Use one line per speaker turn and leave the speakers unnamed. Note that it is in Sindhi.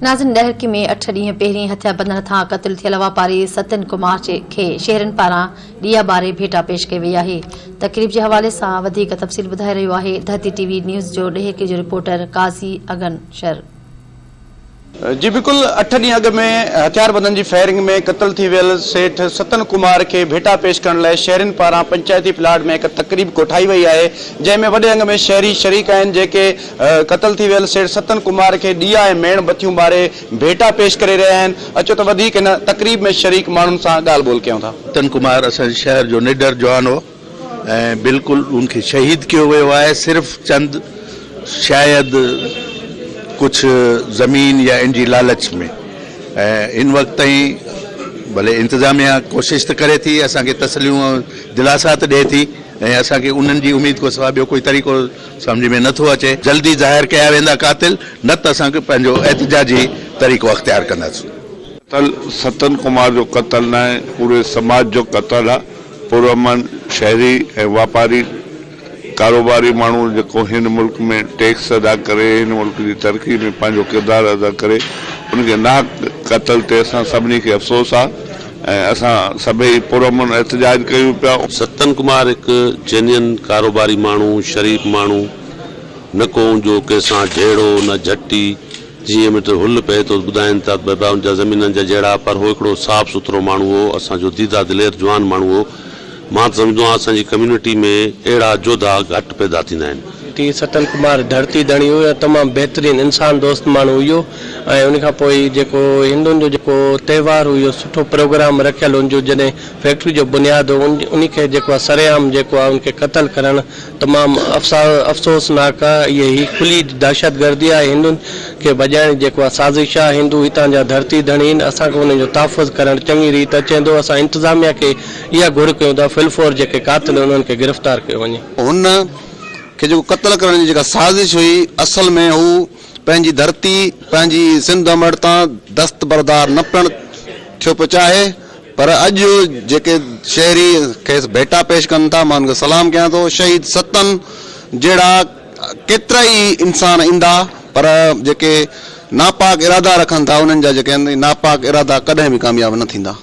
ناظرين ڏهرڪي ۾ اٺ ڏينهن پهرين هٿياربندن هٿان قتل ٿيل واپاري ستن ڪمار کي شهرين پاران ڏيئا ٻاري ڀيٽا پيش ڪئي وئي آهي. تقريب جي حوالي سان وڌيڪ تفصيل ٻڌائي رهيو آهي ڌرتي ٽي وي نيوز جو ڏهرڪي جو رپورٽر قاضي اگن شر.
جي بلڪل اٺ ڏينهن اڳ ۾ هٿياربندن جي فائرنگ ۾ قتل ٿي ويل سيٺ ستن ڪمار کي ڀيٽا پيش ڪرڻ لاء شهرين پاران پنچائتي پلاٽ ۾ هڪ تقريب ڪوٺائي وئي آهي جنهن ۾ وڏي انگ ۾ شهري شريڪ آهن جيڪي قتل ٿي ويل سيٺ ستن ڪمار کي ڏيئا ۽ ميڻ بتيون ٻاري ڀيٽا پيش ڪري رهيا آهن اچو ته وڌيڪ هن تقريب ۾ شريڪ ماڻهن سان ڳالهه ٻولهه ڪيون ٿا.
ستن ڪمار اسان جي شهر جو نڊر جوان هو. ۽ بلڪل ان کي شهيد ڪيو ويو آهي صرف چند شايد ڪجهه زمين يا ان جي لالچ ۾ ۽ ان وقت تائين ڀلي انتظاميا ڪوشش ته ڪري ٿي اسان کي تسليون ۽ دلاسا ته ڏئي ٿي ۽ اسان کي انهن جي اميد کان سواء ٻيو ڪوئي طريقو سمجهه ۾ نٿو اچي جلدي ظاهر ڪيا ويندا قاتل نه ته اسان پنهنجو احتجاجي طريقو اختيار ڪنداسون.
قتل ستن ڪمار جو قتل ناهي پوري سماج جو قتل آ. پرامن شهري ۽ واپاري ڪاروباري ماڻهو جيڪو هن ملڪ ۾ ٽيڪس ادا ڪري هن ملڪ جي ترقي ۾ پنهنجو ڪردار ادا ڪري ان کي ناحق قتل تي اسان سڀني کي افسوس آ ۽ اسان سڀئي پرامن احتجاج ڪيون پيا.
ستن ڪمار هڪ جينين ڪاروباري ماڻهو شريف ماڻهو نه ڪو ان جو ڪنهن سان جهيڙو نه جهٽي جيئن مٽ هل پئي ٿو ٻڌائين ٿا ته بابا ان جا زمينن جا جهيڙا پر هو هڪڙو صاف سٿرو ماڻهو هو اسان جو ديده دلير جوان ماڻهو هو مان ته سمجهندو آهيان اسان جي ڪميونٽي ۾ اهڙا جوڌا گهٽ پيدا ٿيندا آهن.
ٽي ستن ڪمار ڌرتي ڌڻي هو ۽ تمام بهترين انسان دوست ماڻهو هيو ۽ ان کان پوء جيڪو هندن جو جيڪو تهوار هيو سٺو پروگرام رکيل ان جو جڏهن فيڪٽري جو بنياد هو ان کي جيڪو آهي سرعام جيڪو آهي ان کي قتل ڪرڻ تمام افسوسناڪ آ اهي هي کلي دهشتگردي آهي هندن کي ڀڄائڻ جي جيڪو آ سازش آ هندو هتان جا ڌرتي ڌڻي آهن اسان کي انهن جو تحفظ ڪرڻ چڱي ريت اچيندو اسان انتظاميا کي اها گهر ڪيون ٿا في الفور جيڪي قاتل آهن انهن کي گرفتار ڪيو وڃي.
هن کي جيڪو قتل ڪرڻ جي جيڪا سازش هئي اصل ۾ هو پنهنجي ڌرتي پنهنجي سنڌ امڙ تان دستبردار نه پڻ ٿيو پيو چاهي پر اڄ جيڪي شهري کيس ڀيٽا پيش ڪن ٿا مان ان کي سلام ڪيان ٿو. شهيد ستن جهڙا ڪيترائي انسان ايندا پر جيڪي ناپاڪ ارادا رکن ٿا انهن جا جيڪي آهن ناپاڪ ارادا ڪڏهن به ڪامياب نه ٿيندا.